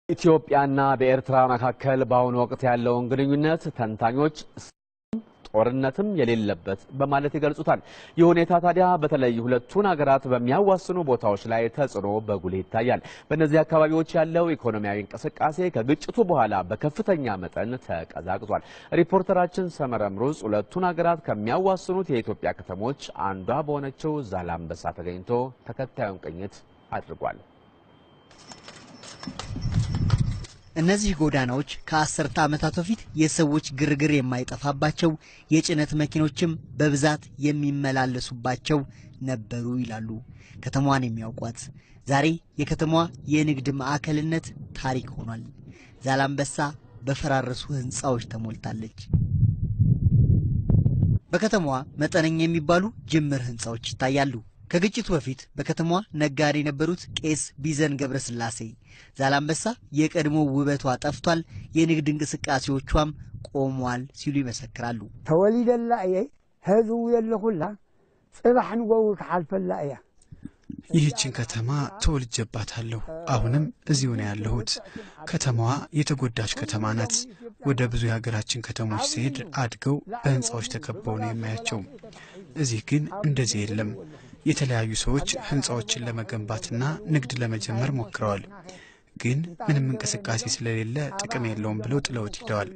ኢትዮጵያና በኤርትራ መካከል በአሁኑ ወቅት ያለውን ግንኙነት ተንታኞች ጦርነትም የሌለበት በማለት ይገልጹታል። ይህ ሁኔታ ታዲያ በተለይ ሁለቱን ሀገራት በሚያዋስኑ ቦታዎች ላይ ተጽዕኖ በጉልህ ይታያል። በእነዚህ አካባቢዎች ያለው ኢኮኖሚያዊ እንቅስቃሴ ከግጭቱ በኋላ በከፍተኛ መጠን ተቀዛቅዟል። ሪፖርተራችን ሰመረ ምሩጽ ሁለቱን ሀገራት ከሚያዋስኑት የኢትዮጵያ ከተሞች አንዷ በሆነችው ዛላምበሳ ተገኝቶ ተከታዩን ቅኝት አድርጓል። እነዚህ ጎዳናዎች ከ10 ዓመታት በፊት የሰዎች ግርግር የማይጠፋባቸው፣ የጭነት መኪኖችም በብዛት የሚመላለሱባቸው ነበሩ ይላሉ ከተማዋን የሚያውቋት። ዛሬ የከተማዋ የንግድ ማዕከልነት ታሪክ ሆኗል። ዛላምበሳ በፈራረሱ ሕንፃዎች ተሞልታለች። በከተማዋ መጠነኛ የሚባሉ ጅምር ሕንፃዎች ይታያሉ። ከግጭቱ በፊት በከተማዋ ነጋዴ የነበሩት ቄስ ቢዘን ገብረስላሴ ዛላምበሳ የቀድሞ ውበቷ ጠፍቷል፣ የንግድ እንቅስቃሴዎቿም ቆሟል ሲሉ ይመሰክራሉ። ተወሊደላ እየ ህዝቡ የለኹላ ጽባሕ ንጎው ክሓልፈላ እያ። ይህችን ከተማ ተወልጄባታለሁ። አሁንም እዚሁ ነው ያለሁት። ከተማዋ የተጎዳች ከተማ ናት። ወደ ብዙ የሀገራችን ከተሞች ሲሄድ አድገው በህንፃዎች ተከበው ነው የማያቸው። እዚህ ግን እንደዚህ የለም። የተለያዩ ሰዎች ህንፃዎችን ለመገንባትና ንግድ ለመጀመር ሞክረዋል። ግን ምንም እንቅስቃሴ ስለሌለ ጥቅም የለውም ብለው ጥለውት ሂደዋል።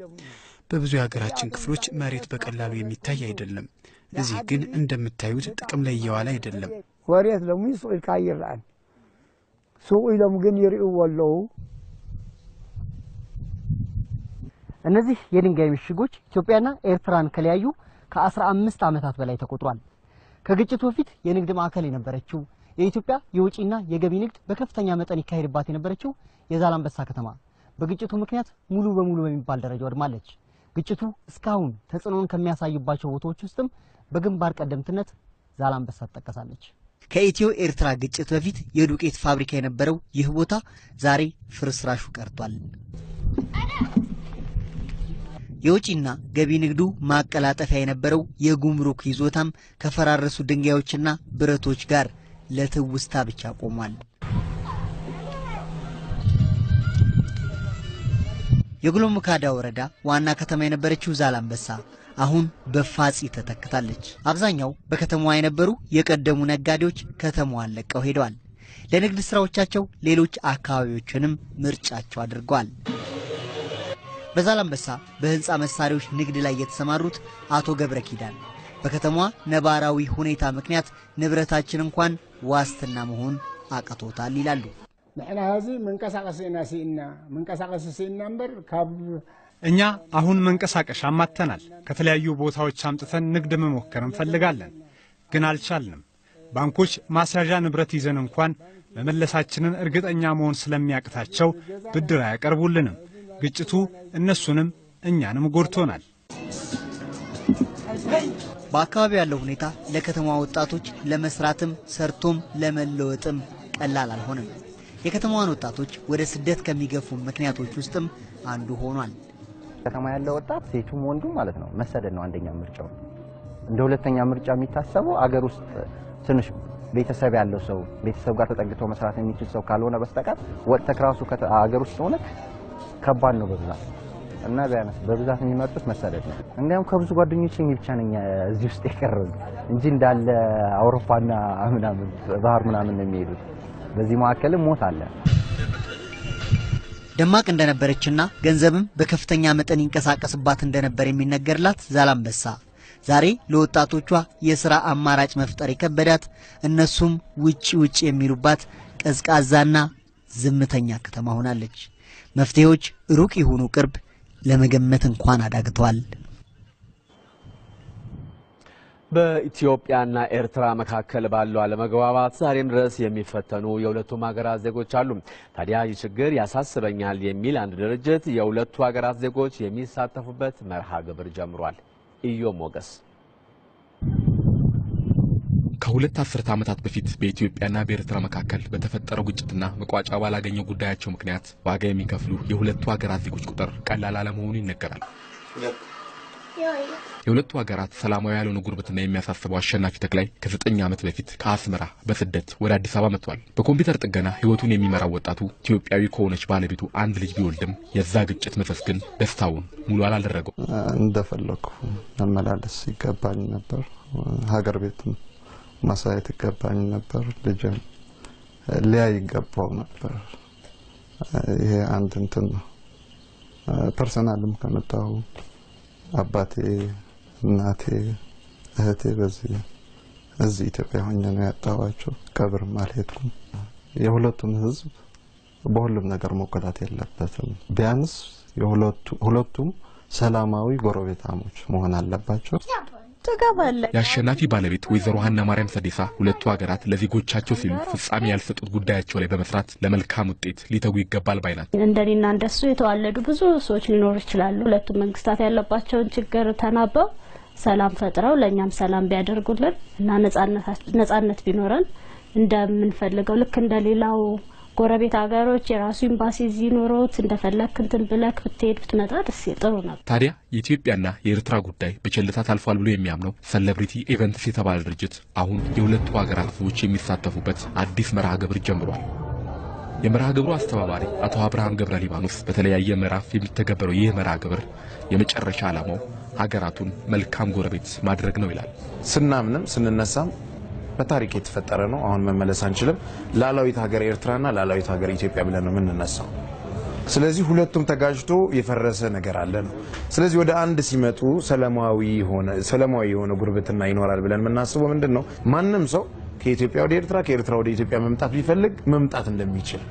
በብዙ የሀገራችን ክፍሎች መሬት በቀላሉ የሚታይ አይደለም። እዚህ ግን እንደምታዩት ጥቅም ላይ እየዋለ አይደለም። ወሬት ሎሚ ሱቅ ኢልካ ይረአን፣ ሱቅ ኢሎም ግን ይርእዎ ኣለዉ። እነዚህ የድንጋይ ምሽጎች ኢትዮጵያና ኤርትራን ከለያዩ ከ15 ዓመታት በላይ ተቆጥሯል። ከግጭቱ በፊት የንግድ ማዕከል የነበረችው፣ የኢትዮጵያ የውጪና የገቢ ንግድ በከፍተኛ መጠን ይካሄድባት የነበረችው የዛላምበሳ ከተማ በግጭቱ ምክንያት ሙሉ በሙሉ በሚባል ደረጃ ወድማለች። ግጭቱ እስካሁን ተጽዕኖን ከሚያሳይባቸው ቦታዎች ውስጥም በግንባር ቀደምትነት ዛላምበሳ ትጠቀሳለች። ከኢትዮ ኤርትራ ግጭት በፊት የዱቄት ፋብሪካ የነበረው ይህ ቦታ ዛሬ ፍርስራሹ ቀርቷል። የውጪና ገቢ ንግዱ ማቀላጠፊያ የነበረው የጉምሩክ ይዞታም ከፈራረሱ ድንጋዮችና ብረቶች ጋር ለትውስታ ብቻ ቆሟል። የጉሎመኸዳ ወረዳ ዋና ከተማ የነበረችው ዛላምበሳ አሁን በፋጺ ተተክታለች። አብዛኛው በከተማዋ የነበሩ የቀደሙ ነጋዴዎች ከተማዋን ለቀው ሄደዋል። ለንግድ ስራዎቻቸው ሌሎች አካባቢዎችንም ምርጫቸው አድርገዋል። በዛላምበሳ በህንፃ መሳሪያዎች ንግድ ላይ የተሰማሩት አቶ ገብረ ኪዳን በከተማዋ ነባራዊ ሁኔታ ምክንያት ንብረታችን እንኳን ዋስትና መሆን አቅቶታል ይላሉ። ንሕና ሕዚ መንቀሳቀሲ ኢና ስኢና፣ መንቀሳቀሲ ስኢና እምበር ካብ እኛ አሁን መንቀሳቀሻ አጥተናል። ከተለያዩ ቦታዎች አምጥተን ንግድ መሞከር እንፈልጋለን፣ ግን አልቻልንም። ባንኮች ማስያዣ ንብረት ይዘን እንኳን መመለሳችንን እርግጠኛ መሆን ስለሚያቅታቸው ብድር አያቀርቡልንም። ግጭቱ እነሱንም እኛንም ጎድቶናል። በአካባቢው ያለው ሁኔታ ለከተማዋ ወጣቶች ለመስራትም ሰርቶም ለመለወጥም ቀላል አልሆነም። የከተማዋን ወጣቶች ወደ ስደት ከሚገፉ ምክንያቶች ውስጥም አንዱ ሆኗል። ከተማ ያለው ወጣት ሴቱም ወንዱም ማለት ነው መሰደድ ነው አንደኛ ምርጫው። እንደ ሁለተኛ ምርጫ የሚታሰበው አገር ውስጥ ትንሽ ቤተሰብ ያለው ሰው፣ ቤተሰብ ጋር ተጠግቶ መስራት የሚችል ሰው ካልሆነ በስተቀር ወጥተህ ራሱ አገር ውስጥ ሆነህ ከባድ ነው በብዛት፣ እና ቢያንስ በብዛት የሚመርጡት መሰደድ ነው። እንዲያውም ከብዙ ጓደኞቼ እኔ ብቻ ነኝ እዚህ ውስጥ የቀረሁት እንጂ እንዳለ አውሮፓና ምናምን ባህር ምናምን ነው የሚሄዱት። በዚህ መካከልም ሞት አለ። ደማቅ እንደነበረችና ገንዘብም በከፍተኛ መጠን ይንቀሳቀስባት እንደነበር የሚነገርላት ዛላምበሳ ዛሬ ለወጣቶቿ የስራ አማራጭ መፍጠር የከበዳት፣ እነሱም ውጪ ውጪ የሚሉባት ቀዝቃዛና ዝምተኛ ከተማ ሆናለች። መፍትሄዎች ሩቅ ይሁኑ ቅርብ ለመገመት እንኳን አዳግተዋል። በኢትዮጵያና ኤርትራ መካከል ባለው አለመግባባት ዛሬም ድረስ የሚፈተኑ የሁለቱም ሀገራት ዜጎች አሉ። ታዲያ ይህ ችግር ያሳስበኛል የሚል አንድ ድርጅት የሁለቱ ሀገራት ዜጎች የሚሳተፉበት መርሃ ግብር ጀምሯል። ኢዮ ሞገስ። ከ2 አስርተ ዓመታት በፊት በኢትዮጵያና በኤርትራ መካከል በተፈጠረው ግጭትና መቋጫ ባላገኘው ጉዳያቸው ምክንያት ዋጋ የሚከፍሉ የሁለቱ ሀገራት ዜጎች ቁጥር ቀላል አለመሆኑ ይነገራል። የሁለቱ ሀገራት ሰላማዊ ያልሆነ ጉርብትና የሚያሳስበው አሸናፊ ተክላይ ከ9 ዓመት በፊት ከአስመራ በስደት ወደ አዲስ አበባ መጥቷል። በኮምፒውተር ጥገና ሕይወቱን የሚመራው ወጣቱ ኢትዮጵያዊ ከሆነች ባለቤቱ አንድ ልጅ ቢወልድም የዛ ግጭት መዘዝ ግን ደስታውን ሙሉ አላደረገው። እንደፈለኩ መመላለስ ይገባኝ ነበር። ሀገር ቤትም ማሳየት ይገባኝ ነበር። ልጅም ሊያይ ይገባው ነበር። ይሄ አንድ እንትን ነው። Personal ም ከመጣሁ አባቴ፣ እናቴ፣ እህቴ በዚህ እዚህ ኢትዮጵያ ሆኜ ነው ያጣኋቸው። ቀብርም አልሄድኩም። የሁለቱም ህዝብ በሁሉም ነገር መጎዳት የለበትም። ቢያንስ ሁለቱም ሰላማዊ ጎረቤታሞች መሆን አለባቸው። የአሸናፊ ባለቤት ወይዘሮ ሀና ማርያም ሰዴሳ ሁለቱ ሀገራት ለዜጎቻቸው ሲሉ ፍጻሜ ያልሰጡት ጉዳያቸው ላይ በመስራት ለመልካም ውጤት ሊተጉ ይገባል ባይ ናት። እንደኔና እንደሱ የተዋለዱ ብዙ ሰዎች ሊኖሩ ይችላሉ። ሁለቱም መንግስታት ያለባቸውን ችግር ተናበው ሰላም ፈጥረው ለእኛም ሰላም ቢያደርጉልን እና ነጻነት ቢኖረን እንደምንፈልገው ልክ እንደሌላው ጎረቤት ሀገሮች የራሱ ኤምባሲ እዚህ ኖሮት እንደፈለክ እንትን ብለክ ብትሄድ ብትመጣ ደስ ጥሩ ነበር። ታዲያ የኢትዮጵያና የኤርትራ ጉዳይ በቸልታ ታልፏል ብሎ የሚያምነው Celebrity Events የተባለ ድርጅት አሁን የሁለቱ ሀገራት ህዝቦች የሚሳተፉበት አዲስ መርሃ ግብር ጀምሯል። የመርሃ ግብሩ አስተባባሪ አቶ አብርሃም ገብረ ሊባኖስ በተለያየ ምዕራፍ የሚተገበረው ይህ መርሃ ግብር የመጨረሻ ዓላማው ሀገራቱን መልካም ጎረቤት ማድረግ ነው ይላል። ስናምንም ስንነሳም በታሪክ የተፈጠረ ነው። አሁን መመለስ አንችልም። ላላዊት ሀገር ኤርትራና ላላዊት ሀገር ኢትዮጵያ ብለን ነው የምንነሳው። ስለዚህ ሁለቱም ተጋጅቶ የፈረሰ ነገር አለ ነው። ስለዚህ ወደ አንድ ሲመጡ ሰላማዊ የሆነ ጉርብትና ይኖራል ብለን የምናስበው ምንድን ነው? ማንም ሰው ከኢትዮጵያ ወደ ኤርትራ፣ ከኤርትራ ወደ ኢትዮጵያ መምጣት ቢፈልግ መምጣት እንደሚችል፣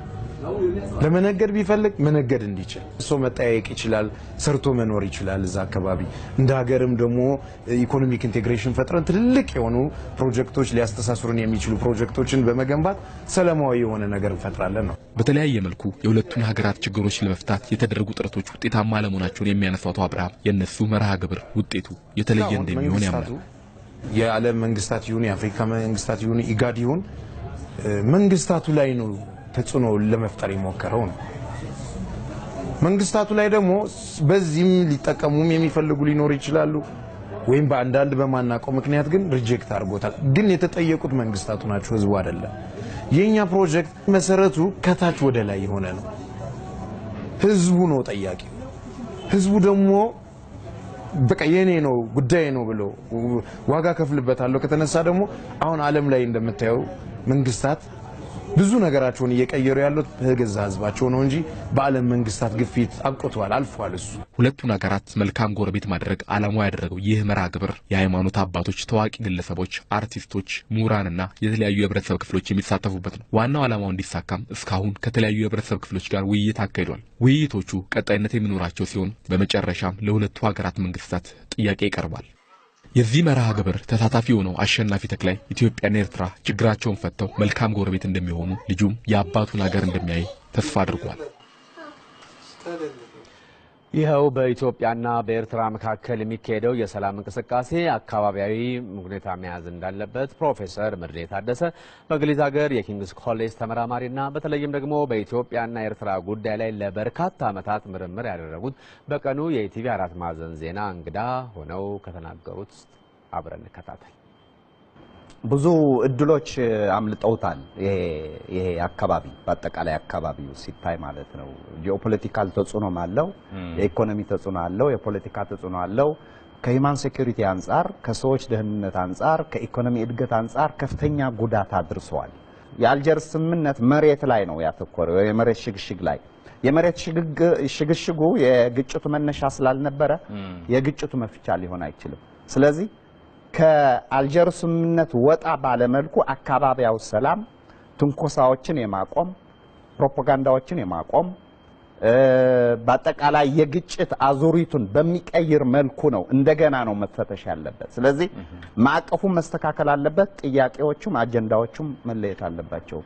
ለመነገድ ቢፈልግ መነገድ እንዲችል፣ ሰው መጠያየቅ ይችላል፣ ሰርቶ መኖር ይችላል እዛ አካባቢ። እንደ ሀገርም ደግሞ economic integration ፈጥረን ትልልቅ የሆኑ ፕሮጀክቶች ሊያስተሳስሩን የሚችሉ ፕሮጀክቶችን በመገንባት ሰላማዊ የሆነ ነገር እንፈጥራለን ነው። በተለያየ መልኩ የሁለቱን ሀገራት ችግሮች ለመፍታት የተደረጉ ጥረቶች ውጤታማ አለመሆናቸውን የሚያነሳው አቶ አብርሃም የእነሱ መርሃ ግብር ውጤቱ የተለየ እንደሚሆን ያምናል። የዓለም መንግስታት ይሁን የአፍሪካ መንግስታት ይሁን ኢጋድ ይሁን መንግስታቱ ላይ ነው ተጽዕኖ ለመፍጠር የሞከረው ነው። መንግስታቱ ላይ ደግሞ በዚህም ሊጠቀሙም የሚፈልጉ ሊኖሩ ይችላሉ፣ ወይም በአንዳንድ በማናውቀው ምክንያት ግን reject አድርጎታል። ግን የተጠየቁት መንግስታቱ ናቸው፣ ህዝቡ አይደለም። የኛ ፕሮጀክት መሰረቱ ከታች ወደ ላይ የሆነ ነው። ህዝቡ ነው ጠያቂ። ህዝቡ ደግሞ በቃ የኔ ነው ጉዳይ ነው ብሎ ዋጋ ከፍልበታለሁ ከተነሳ ደግሞ አሁን ዓለም ላይ እንደምታየው መንግስታት ብዙ ነገራቸውን እየቀየሩ ያሉት በገዛ ህዝባቸው ነው እንጂ በዓለም መንግስታት ግፊት አብቅቷል፣ አልፏል እሱ። ሁለቱን ሀገራት መልካም ጎረቤት ማድረግ ዓላማው ያደረገው ይህ መርሃ ግብር የሃይማኖት አባቶች፣ ታዋቂ ግለሰቦች፣ አርቲስቶች፣ ምሁራንና የተለያዩ የህብረተሰብ ክፍሎች የሚሳተፉበት ነው። ዋናው ዓላማው እንዲሳካም እስካሁን ከተለያዩ የህብረተሰብ ክፍሎች ጋር ውይይት አካሂዷል። ውይይቶቹ ቀጣይነት የሚኖራቸው ሲሆን በመጨረሻም ለሁለቱ ሀገራት መንግስታት ጥያቄ ይቀርባል። የዚህ መርሃ ግብር ተሳታፊ የሆነው አሸናፊ ተክላይ ኢትዮጵያና ኤርትራ ችግራቸውን ፈተው መልካም ጎረቤት እንደሚሆኑ ልጁም የአባቱን ሀገር እንደሚያይ ተስፋ አድርጓል። ይኸው በኢትዮጵያና በኤርትራ መካከል የሚካሄደው የሰላም እንቅስቃሴ አካባቢያዊ ሁኔታ መያዝ እንዳለበት ፕሮፌሰር ምሬ ታደሰ በእንግሊዝ ሀገር የኪንግስ ኮሌጅ ተመራማሪና በተለይም ደግሞ በኢትዮጵያና ኤርትራ ጉዳይ ላይ ለበርካታ ዓመታት ምርምር ያደረጉት በቀኑ የኢቲቪ አራት ማዕዘን ዜና እንግዳ ሆነው ከተናገሩት አብረን እንከታተል። ብዙ እድሎች አምልጠውታል። ይሄ አካባቢ በአጠቃላይ አካባቢው ሲታይ ማለት ነው። Geopolitical ተጽዕኖም አለው፣ የኢኮኖሚ ተጽዕኖ አለው፣ የፖለቲካ ተጽዕኖ አለው። ከ human security አንጻር፣ ከሰዎች ደህንነት አንጻር፣ ከኢኮኖሚ እድገት አንጻር ከፍተኛ ጉዳት አድርሰዋል። የአልጀርስ ስምምነት መሬት ላይ ነው ያተኮረው፣ የመሬት ሽግሽግ ላይ። የመሬት ሽግሽጉ የግጭቱ መነሻ ስላልነበረ የግጭቱ መፍቻ ሊሆን አይችልም። ስለዚህ ከአልጀርስ ስምምነት ወጣ ባለመልኩ አካባቢያዊ ሰላም፣ ትንኮሳዎችን የማቆም፣ ፕሮፓጋንዳዎችን የማቆም፣ በአጠቃላይ የግጭት አዙሪቱን በሚቀይር መልኩ ነው እንደገና ነው መፈተሽ ያለበት። ስለዚህ ማዕቀፉ መስተካከል አለበት፣ ጥያቄዎቹም አጀንዳዎቹም መለየት አለባቸው።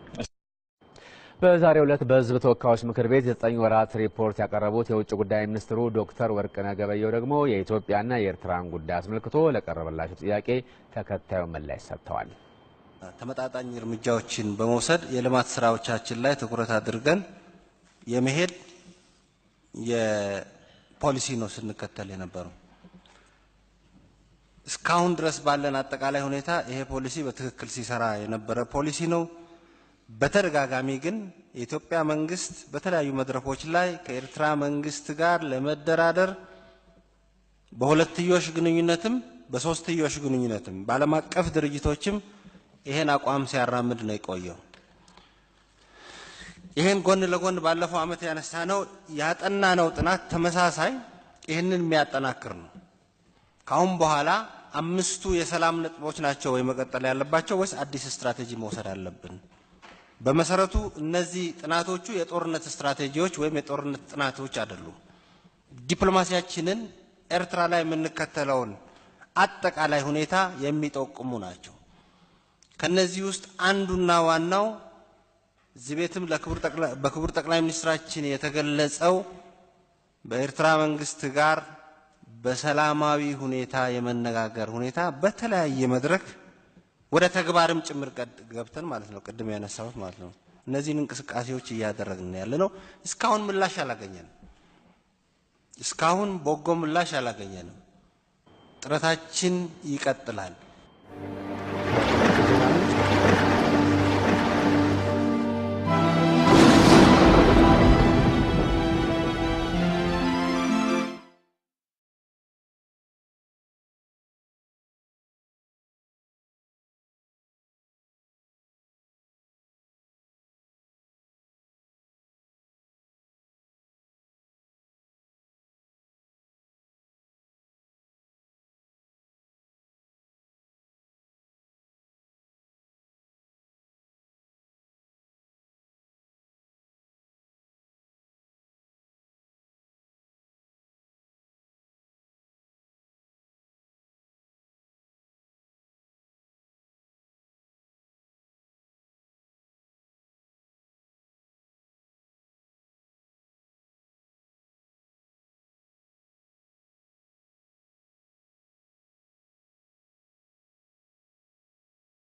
በዛሬው ዕለት በሕዝብ ተወካዮች ምክር ቤት የ9 ወራት ሪፖርት ያቀረቡት የውጭ ጉዳይ ሚኒስትሩ ዶክተር ወርቅነህ ገበየሁ ደግሞ የኢትዮጵያና የኤርትራን ጉዳይ አስመልክቶ ለቀረበላቸው ጥያቄ ተከታዩን ምላሽ ሰጥተዋል። ተመጣጣኝ እርምጃዎችን በመውሰድ የልማት ስራዎቻችን ላይ ትኩረት አድርገን የመሄድ የፖሊሲ ነው ስንከተል የነበረው። እስካሁን ድረስ ባለን አጠቃላይ ሁኔታ ይሄ ፖሊሲ በትክክል ሲሰራ የነበረ ፖሊሲ ነው። በተደጋጋሚ ግን የኢትዮጵያ መንግስት በተለያዩ መድረኮች ላይ ከኤርትራ መንግስት ጋር ለመደራደር በሁለትዮሽ ግንኙነትም በሶስትዮሽ ግንኙነትም በዓለም አቀፍ ድርጅቶችም ይሄን አቋም ሲያራምድ ነው የቆየው። ይሄን ጎን ለጎን ባለፈው ዓመት ያነሳነው ያጠናነው ጥናት ተመሳሳይ ይህንን የሚያጠናክር ነው። ካሁን በኋላ 5ቱ የሰላም ነጥቦች ናቸው ወይ መቀጠል ያለባቸው ወይስ አዲስ ስትራቴጂ መውሰድ አለብን? በመሰረቱ እነዚህ ጥናቶቹ የጦርነት ስትራቴጂዎች ወይም የጦርነት ጥናቶች አይደሉም። ዲፕሎማሲያችንን ኤርትራ ላይ የምንከተለውን አጠቃላይ ሁኔታ የሚጠቁሙ ናቸው። ከነዚህ ውስጥ አንዱና ዋናው እዚህ ቤትም በክቡር ጠቅላይ ሚኒስትራችን የተገለጸው በኤርትራ መንግስት ጋር በሰላማዊ ሁኔታ የመነጋገር ሁኔታ በተለያየ መድረክ ወደ ተግባርም ጭምር ገብተን ማለት ነው፣ ቅድም ያነሳሁት ማለት ነው። እነዚህን እንቅስቃሴዎች እያደረግን ያለነው። እስካሁን ምላሽ አላገኘንም። እስካሁን በጎ ምላሽ አላገኘንም። ጥረታችን ይቀጥላል።